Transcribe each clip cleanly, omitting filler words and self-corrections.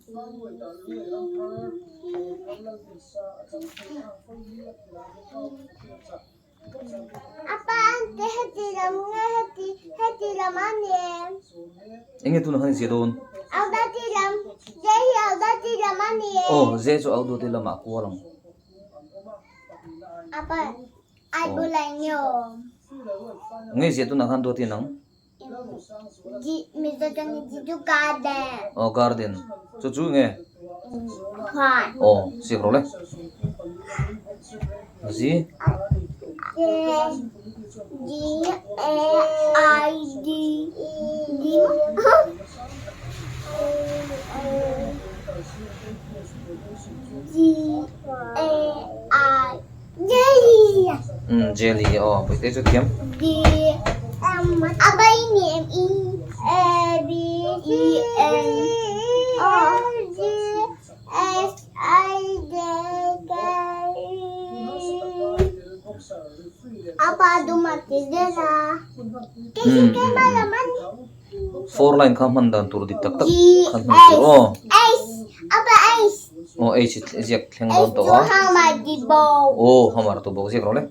Apa an ti heti lam nge heti heti lam a ni em? Enge tunah khan i zia dawn? Audati lam, J hi audati lam a ni em? Aw, J chu audati lamah a kual ang. Apa ai bulah enge awm? Nge i zia tunah khan duati nang? Mizo tawngin ji chu garden. Aw garden, chu chu nge? Huan. Aw, siak rawh le. G. J G A I D D G A I Jelly. Um jelly aw pawite chu thiam. D M A B ni M E A B C N O G S I J K Apa duma ti zela. Kei kei ma lam ani. Four line kha hman dan tur dik tak tak khan hman tur aw. H apa H. Aw H i ziak thleng dawn tawh a. Aw hamar tu bawk ziak rawh le.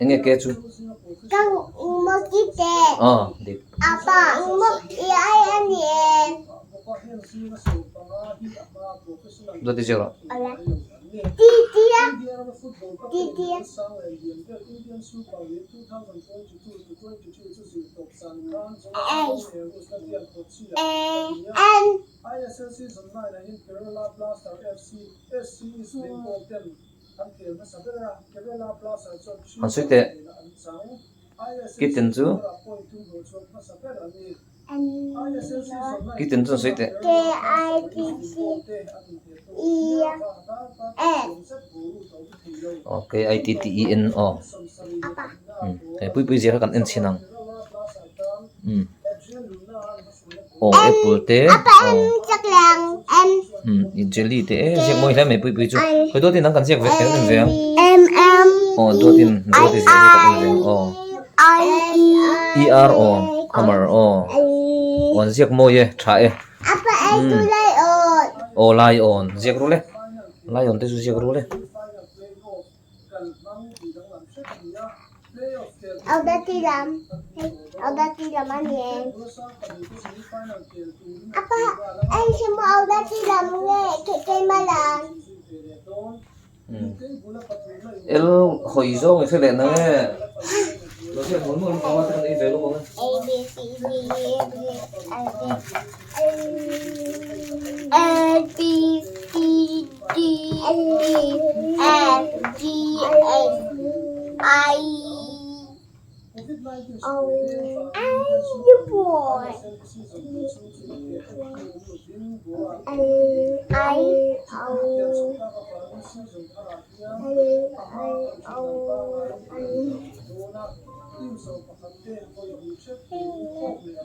Enge ke chu? Aw dik. Dawt i ziak rawh. A N. Han sawi teh kitten chu kitten chu han sawi teh. K I T T E N. Aw K I T T E N aw hei pui pui zia kha kan en chhin ang. Aw apple te aw jelly te e ziak mawi hle mai pui pui chu khawi dawtin an kan ziak ve kan en ve ang aw dawtin dawti ziah hi kan en ve ang aw e r aw hammer aw aw an ziak mawi e tha e aw lion ziak ru le lion te chu ziak ru le. El hawi zawng i hre leh nang e. Lo ziak mawl mawl panga te kan ei ve lawk ang e. A B C D E F G H I O I L I O L I O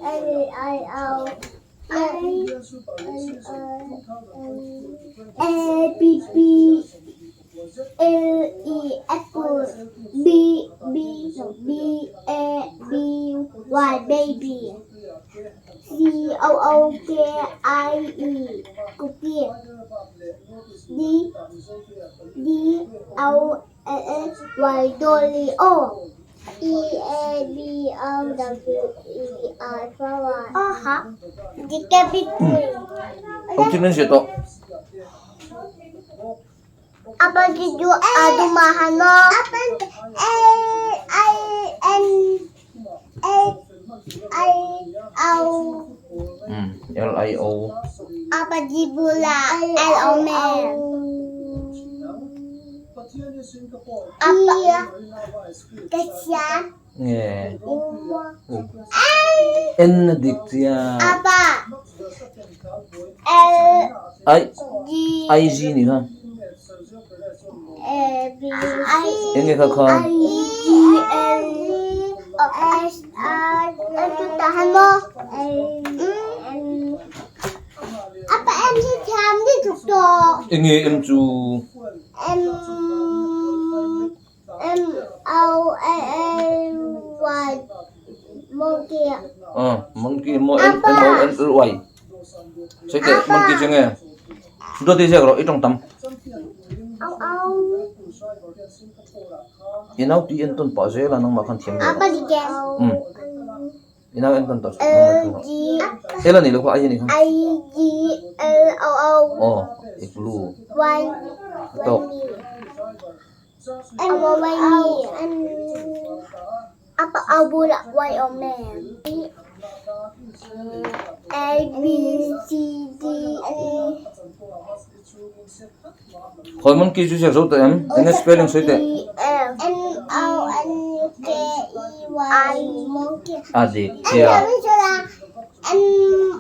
L I O A B B L E apple B B B A B Y baby C O O K I E cookie D D O L L Y dolly O E A B O W E R flower Aw hah Dik e bik pui. Eng thil an ziah tawh? Apa ti chu a duma han maw? L I N L I O L I O Apa ti bula L O M Apa ka sia Nge N a dik chia Apa L I I G ni kha A B I Enge kha kha I G L O S R Chu ta han maw Apa M hi thiam ni tuk tawh. Enge M chu? M M O L L Y. Monkey. Ah, monkey mo N M O N L Y. Sawi teh monkey chu enge? Duati ziak rawh i tawng tam. Au au. I nau tui en tawn pah zel a nangmah khan thiam ve rawh. Umm. I nau en tawn tawh suh nangmah thiam rawh. L a nih loh kha I a nih kha. I G L O O. Aw igloo. Y Tawk. M O Y M Apa au bulah Y awm em? A B C D E. Khawi monkey chu ziak zo tawh em? Enge spelling sawi teh? M O N K E Y monkey. A dik chiah. M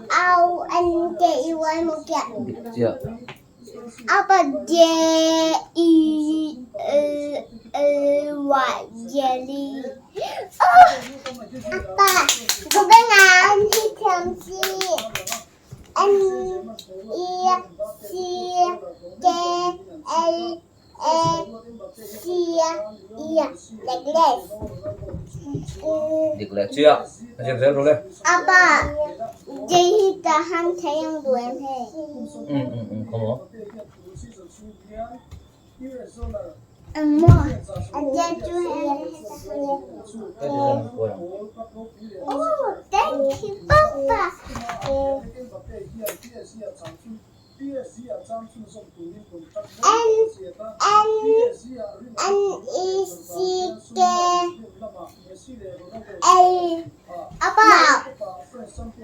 O N K E Y monkey. Dik chiah. Apa J E L L Y jelly. Apa Kubenga N T C N E C K L A C E necklace. Dik leh chiah. A ziak zel rawh le. Apa J hi ta han thei ang duh em hei. Um um um khaw maw. Ang maw a J chu hei Oh thank you papa. N N N E C K L Apa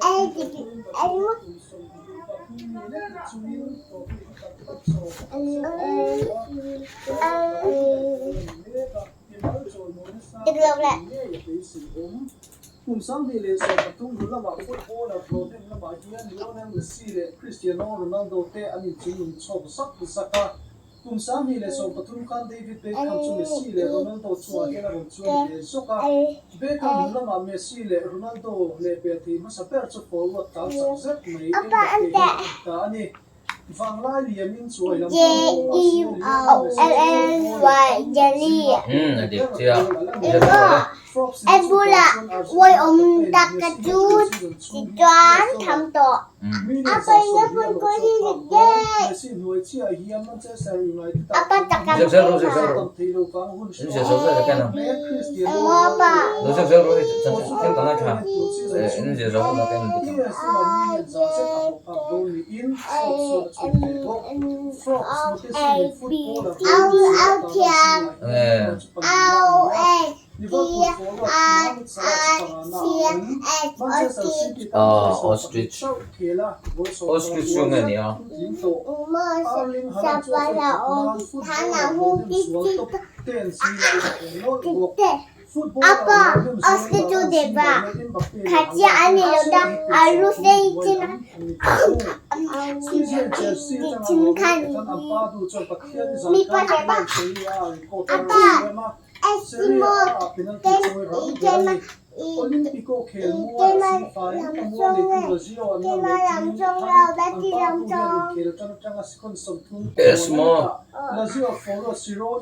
L dik L L L Dik lo le. Kum 2013 hnu lamah footballer hlawhhnem lamah hian Lionel Messi leh Cristiano Ronaldo te an inchungnung chhawk zak zak a. Kum 2013 khan David Beckham chu Messi leh Ronaldo chungah hian a rawn chuang ve zawk a. Beckham hnu lamah Messi leh Ronaldo leh bel thei hmasa ber chu forward tlan chak zet mai Mbappe hian a ti ta a ni. Vanglai liamin chuai lam J E O L L Y jelly. Hmm, a dik chiah. Ebola uai awm tak ka chu ti chuan tham tawh. A paina phun ko hi dik deuh. A pa tak a Engmawpa. Au au thiam Au A T R I C H ostrich. Ah, ostrich. Ostrich chu nge nia? Apa ostrich chu deva khatia ani lo ta alu sei chin chin khan mi pa apa apa Eskimo ken ken S maw?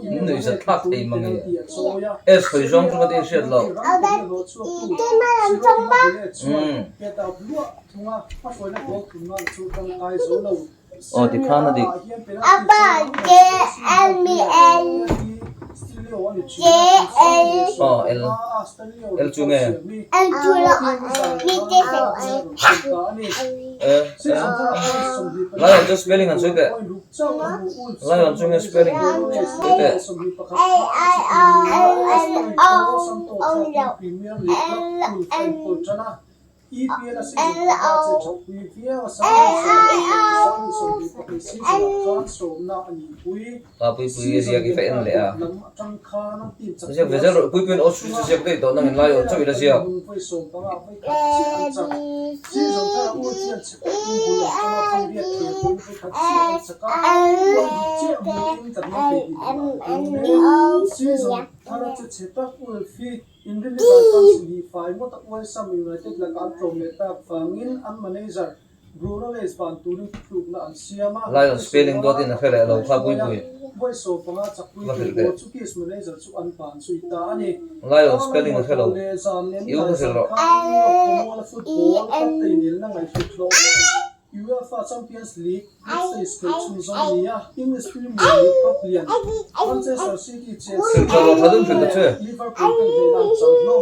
Min nuihzat thlak thei mang e. S hawi zawng chu ka ti hriat loh. Umm. Aw tikhan a dik. Aw L L chu nge? E e Lion chu spelling an sawi teh. Lion chu nge spelling sawi teh. Pa Puipuii ziak i va en leh a, ziak ve zel rawh Puipuiin ostrich a ziak daih tawh nangin lion chauh ila ziak. Inrinni zan khan Sihnih fai ngawt a West Ham United lakah an tlawm leh tak vangin an manager Bruno Lage ban turin thutlukna an siam a, Lion spelling dawtin a hre leh lo kha pui pui. Va hrilh teh. Lion spelling a hre lo. I u kha hrilh rawh. Hrilh tha rawh tha deuh hrilh ta che.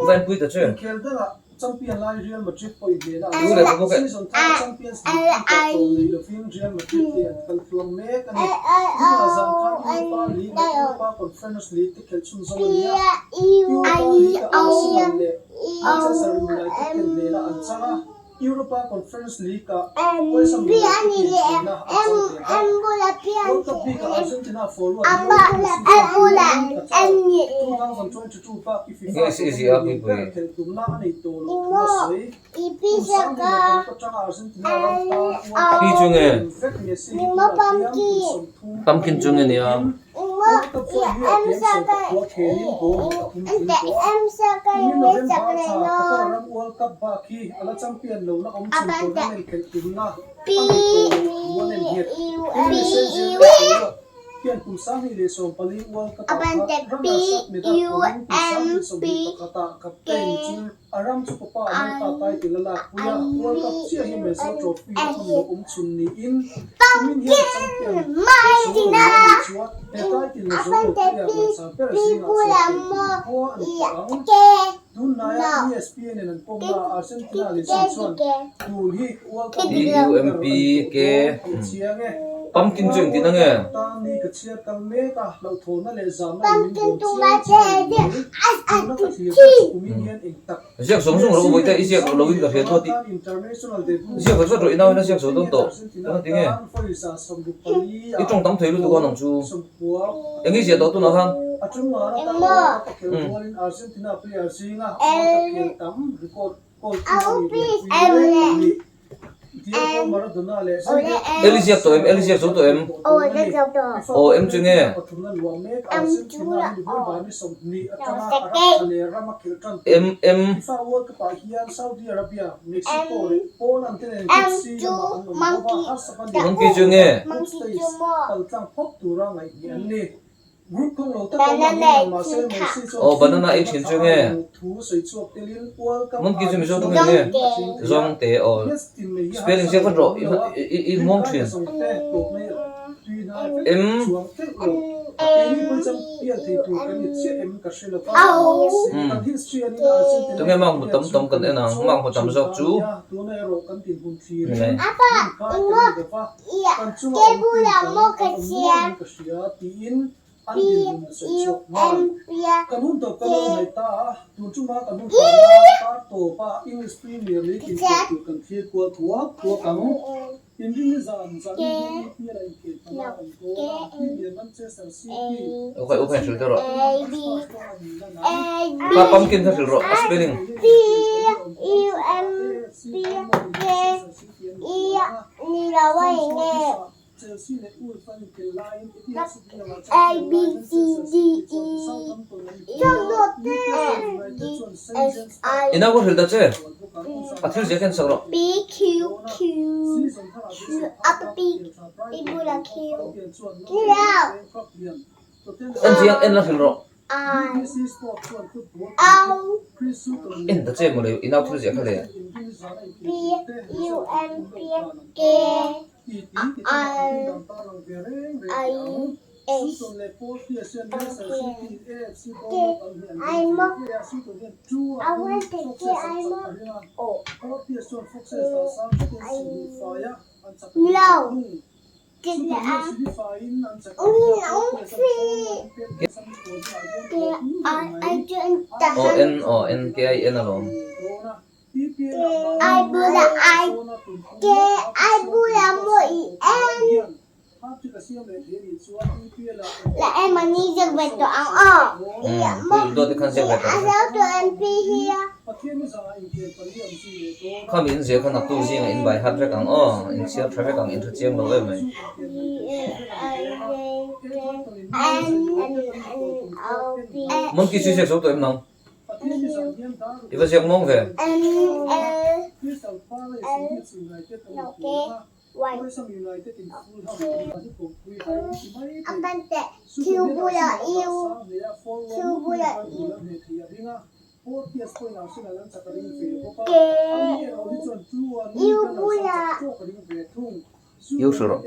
Va enpui ta che. Champion lai Real Madrid pawh inhnehna an U leh ka bawk e. Season thar Champions League tih tawh tawh nei lovin Real Madrid te an kal tluang mek a ni. Tunah zan khan Europa League leh Europa Conference League te khelh chhunzawm a ni a. Europa League-ah Arsenal leh Manchester United ten hnehna an chang a, Europa Conference League-ah West Ham United in hnehna an chang ve bawk. World Cup bikah Argentina forward Lionel Messi chuan tun Qatar 2022 English i ziah a puipui. Pi chu nge? Pumpkin chu nge nia? Hian kum 2014 World Cup ah kha runners up medal pawhin kum 2021 ah captain chu a ram chu Copa America title a lakpui a, World Cup chiah hi Messi trophy a hawn loh awm chhun niin kumin hian a champion zo lo a nih chuan he title na zo lo player langsar ber zingah chuan thei tur khua a ni tawh ang. Tunlaiah ESPN in an pawmna Argentina leh chuan tun hi World Cup B U M P K Pumpkin chu engtin ange? Ziak zawng zawng rawh u Bawihte, i ziak loh loin ka hria duat i ziak vat vat rawh i nauin a ziak zo dawn tawh engati nge? I tawng tam thei lutuk a nang chu eng i ziah tawh tunah khan? Eli ziak tawh em? Eli ziak zo tawh em? Aw em chu nge? Em em. Monkey chu nge? Aw banana ei thin chu nge? Monkey chu Mizo tawngin nge? Zawngte aw spelling ziak vat rawh i i muang thin. M Tunge mak hmu tam tam kan en ang mak hmu tam zawk chu nge. Okay okay hrilh deuh rawh. Kha pumpkin kha hrilh rawh a spelling. A B C D E F G H I I nau ka hrilh ta che, a thil zia khen sak rawh. P Q Q Q up P P bula Q Q En chiang en la hrilh rawh. I O En ta che mawle i nau thil ziah kha le. P U M P K R I S K I M I want to K I M O I No Aw en aw en K I N alawm. Umm dawt te khan ziak ve tawh Khami in ziah kha naktuk zingah in bai hat vek ang aw, in chhiar tha vek ang in tha chiang lo em mai. Monkey chu ziak zo tawh em nang? I va ziak mawng ve. Y A ban teh Q bulah U Q bulah U K U bulah U hrilh rawh.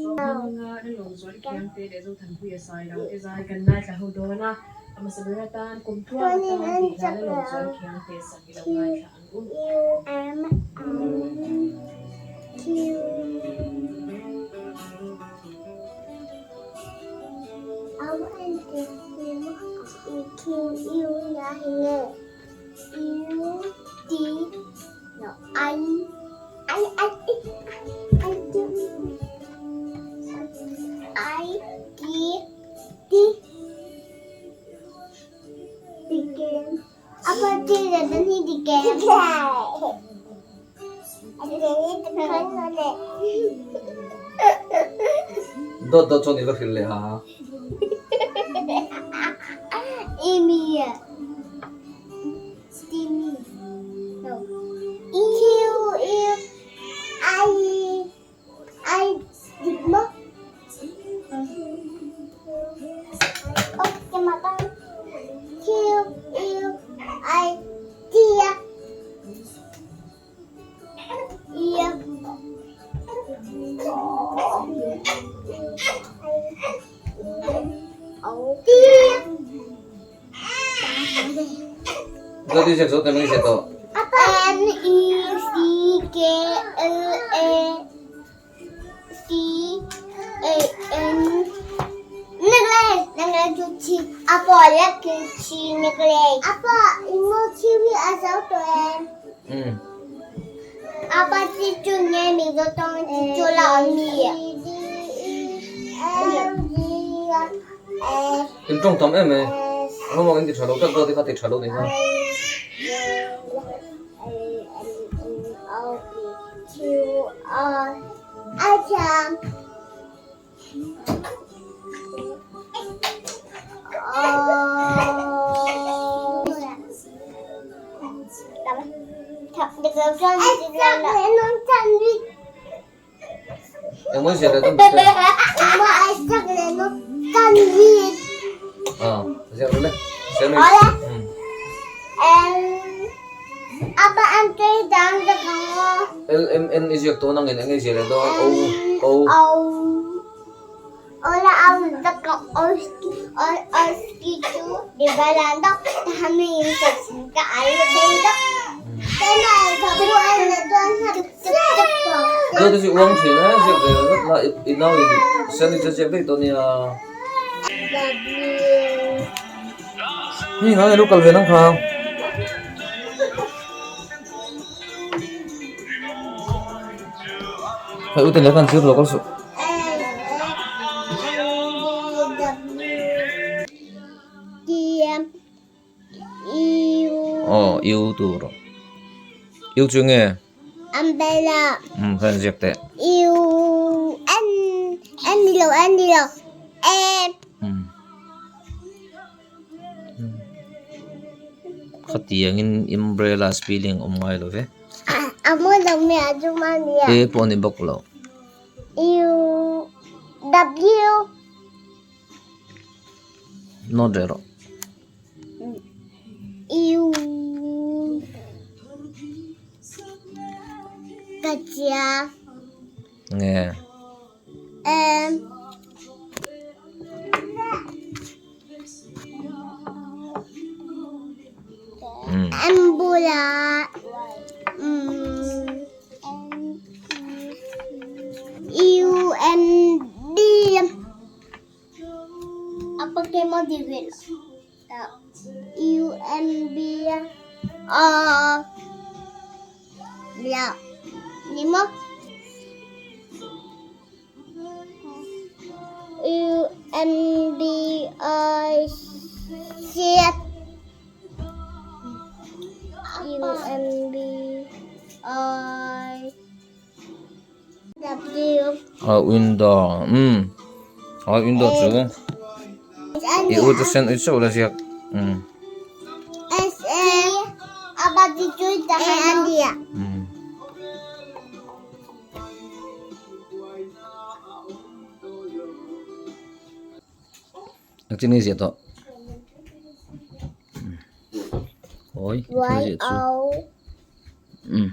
Hmanga Lalawmzuali Khiangte leh Zothanpuia Sailo te zai kan ngaithla ho dawn a, a hmasa ber atan kum tluang atan tih hla Lalawmzuali Khiangte sak i lo ngaithla ang u. I I I D I D D Dicken. Apa D dan ni Dicken. Dawt dawt chuan i va hrilh leh ha. Amy. Timmy. No. E Q U I I dik maw? Oh, keimah tan. Q U I T E O T. Dawt i ziak zo teh mai ziah tawh. N E C K L A C A N Necklace necklace chu chi a pawh la ki chi necklace a pawh i mu chi hi a zo tawh em? A pa chi chu nge mizo tawng chi chu la awm mi? In tawng tam em e. Homework in ti tha lo tlat dawt i kha ti tha lo ni kha. Engmaw ziah leh dawn bawk e. Ah, ziah rawh le. Ziah mai. L M N i ziak tawh nangin eng nge ziah leh dawn? O O. Dawt hi chu uang thin a, ziak ve vat la i nau in sandwich a ziak daih tawh nia. Hei ngai lo kal ve nang kha. Hei ute leh khan zir lo kal suh. Aw U tur U chu nge Umbrella Um khan ziak teh U N N ni lo N ni lo E Um Khatiangin umbrella spelling awm ngai lo ve. A mawi lo mai a chu ma nia. E pawh a ni bawk lo. U W. Note reh rawh. U Ka chia. Nge. M. M bulah U M D Apa ke maw di vel U M B O L Ni maw U M B I C U M B I W A window a window chu H N. I u chu sen ui chauh la ziak. Umm. S A Umm. Engtin nge ziah tawh? Awi i thil ziah chu. Umm.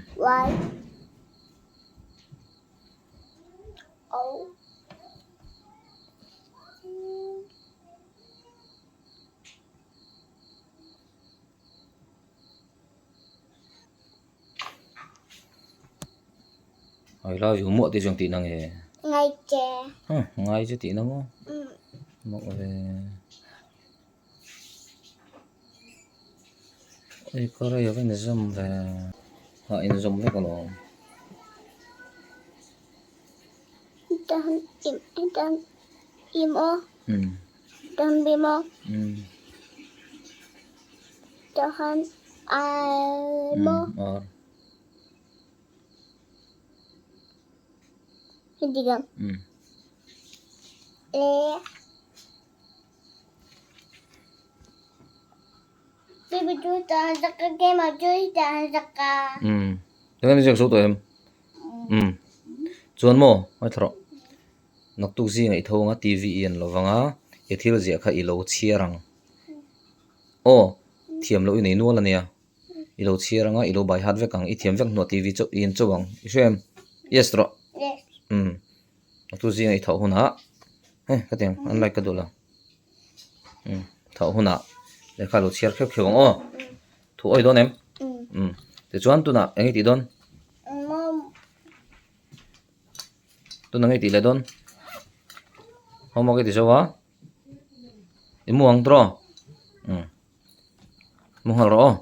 I love you muah te chuan tihna nge? Ngai che. Huh, ngai che tihna maw? Mak ve. Oi ka rei a va inzawm ve. A inzawm vek alawm. Dan im dan im aw. Dan bim aw. Dahan ar maw. Ar. Heti ka. E. Baby chu dan zaka keimah chu dan zaka. Eng nge ziak zo tawh em? Umm. Chuan maw ngaithla rawh. Naktuk zingah i tho anga TV i en lo vang a, i thil ziah kha i lo chhiar ang. Aw, thiam loh i nei nual a nia. I lo chhiar anga i lo bai hat vek ang, i thiam vek hnuah TV chauh i en chauh ang. I hria em? Yes rawh. Yes. Umm. Naktuk zingah i tho hunah hei ka ti ang, an like ka duh lo. Umm, tho hunah lehkha lo chhiar kheuh kheuh ang aw. Thu awi dawn em? Umm. Tichuan tunah eng nge tih dawn? Tunah nge tih leh dawn? Homework i ti zo a? I mu ang tawh? Umm. Mu nghal rawh aw.